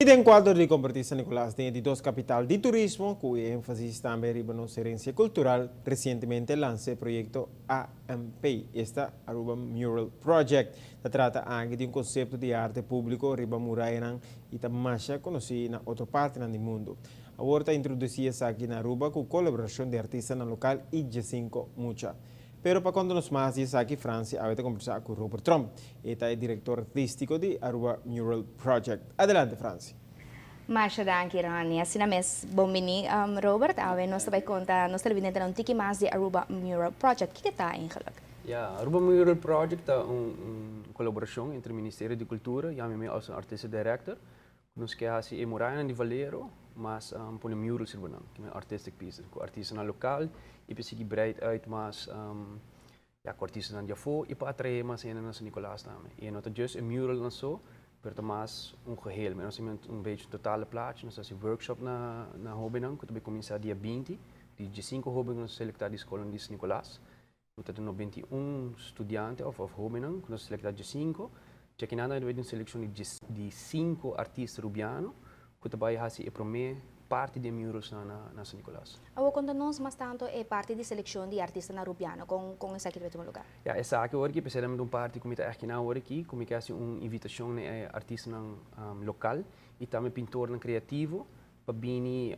Y den cuadro di converti San Nicolas den di dos capital di turismo, cu enfasis tambe riba nos herencia cultural, recientemente a lansa e proyecto AMP, esta Aruba Mural Project. Ta trata aki di un concepto di arte publico riba muraya y ta mas conoci na otro parti di mundo. Awor ta introduci esaki na Aruba cu colaboracion di artistanan local y di cinco mucha. Pero pa conta nos mas esaki, Francia a combersa cu Robert Tromp, e ta director artistico di Aruba Mural Project. Adelante, Francia. Masha danki, Rani. Asina mes, bon bini, Robert. Awe nos ta bay conta nos televidente un tiki mas di Aruba Mural Project. Kico ta eigenlijk? Ja, Aruba Mural Project ta un colaboracion entre Ministerio di Cultura y ami als artist director. Nos kier haci e muraya di Valero, mas pone murals riba nan, cu artistic pieces, cu artistanan local y pa sigui breid uit mas ja, cu artistanan di afo y pa atrae mas hende na San Nicolas tambe. Y no ta just een mural nan so, pero ta mas un geheel. Nos tin un beetje een totale plaatje. Nos ta workshop na hobennan, cu tambe cuminsa dia 20, di 5 hobennan selecta di scol di San Nicolas. Nos tin 91 studiante of hobennan, cu nos selecta di 5. Aki nan ta un seleccion di 5 artista rubiano, cu tambe ta haci e prome parti di murals na San Nicolas. Awo conta nos mas tanto e parti di seleccion di artistanan rubiano, con esaki ta tuma luga? Ja, esaki awor aki, specialmente un parti cu ta aki na awor aki, cu ta un invitacion na artistanan local y tambe pintornan creativo pa bini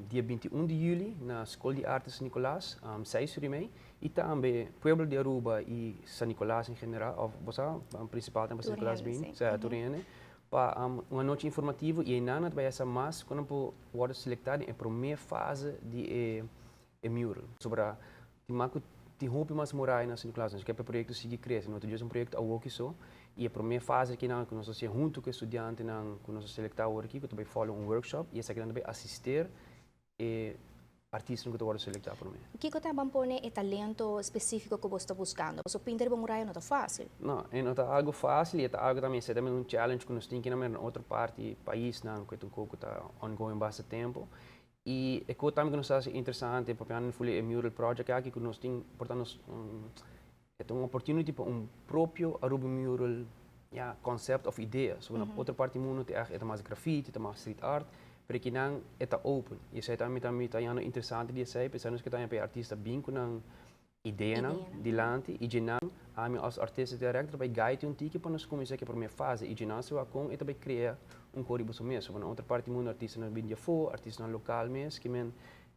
dia 21 di juli na Scol di Arte San Nicolas, 6:30, y tambe pueblo di Aruba y San Nicolas en general, of bo, principal tambe San Nicolas bini, si, tur hende, pa un anochi informativo y eynan bay sa mas con por wordo selecta den prome fase di e mural. Sobre tin mas tin hopi mas muraya na San Nicolas, nos kier e proyecto sigui crece, no ta un proyecto awo so, y e prome fase aki nan, cu nos ta hunto cu studiantenan, cu nos selecta aki, cu tambe follow un workshop, y esaki tambe asisti e artista cu ta selecta pa mi. Kico ta pone e talento specifico cu bo ta buscando? So pinta riba muraya no ta facil. No, e no ta algo facil y ta algo tambe, ta tambe un challenge cu nos tin cu na otro parti di pais, nan, cu ta un poco ta ongoing bastante tempo. Y e cos tambe cu nos ta interesante, pasobra nan e mural project aki cu nos tin, por tanto, un opportunity pa un propio Aruba mural, ja, concept of idea. So, na otro parti di mundo ta mas graffiti, ta mas street art, pero aki nan ta open. Y esey tambe ta interesante di esey, pensando cu tambe artista bin cu nan ideanan dilanti y einan ami als artist director bay guide un tiki pa nos cuminsa cu e prome fase y einan se con e tambe crea un coribo so mes. Na otro parti di mundo artistanan bin di afo, artistanan local mes, kiermen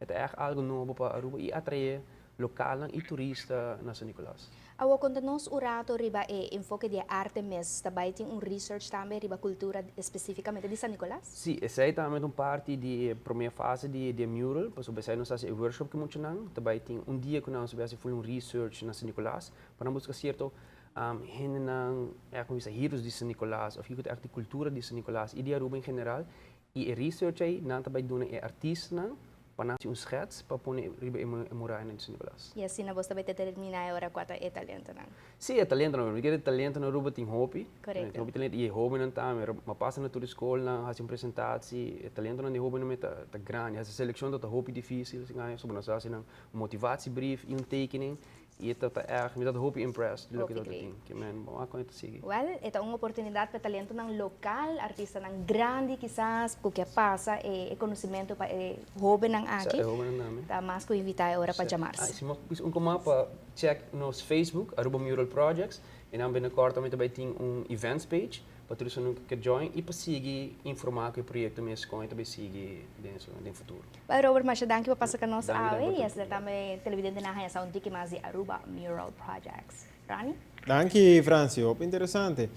ta echt algo nobo pa Aruba y atrae local y turista na San Nicolas. Awo conta nos un rato riba e enfoke di arte mes, tambe tin un research tambe riba cultura specificamente di San Nicolas? Si, esey tambe ta un parti di prome fase di mural, pasobra esey nos a haci workshop cu muchanan, tambe tin un dia cu nos a haci un research na San Nicolas, pa busca cierto hendenan, con bisa, heroes di San Nicolas, of kico ta e cultura di San Nicolas y di Aruba en general, y e research ey, nan tambe duna e artistanan, pa nan un schets pa pone riba e muraya na San Nicolas. Y asina bo tambe determina awor cua ta e talentonan. Si, e talento no, pasobra talento na Aruba tin hopi. Correcto. Hopi talento y hobennan tambe, m'a pasa na tur scol nan haci un presentatie, e talentonan di hobennan ta grandi, e seleccion ta hopi dificil, asina, sobre nos haci un motivatiebrief y un tekening y ta echt, mi ta hopi impressed di loke Hopi ta tin. Kiermen, bon, con ta sigui. Well, ta un oportunidad pa talentonan local, artistanan grandi kisas, cu kier pasa e conocimento pa e hobennan aki. E hobennan tambe. Ta mas cu invita awor pa diamars. Ah, si un coma pa check nos Facebook, Aruba Mural Projects, y dan binnenkort tambe tambe tin un events page pa tur cu kier join y pa sigui informa cu e proyecto mes con tambe sigui den futuro. Well, Robert, masha danki pa pasa cu nos Danki, awe danki. Y asina tambe televidentenan a haya un tiki mas di Aruba Mural Projects. Rani? Danki, Francio. Interesante.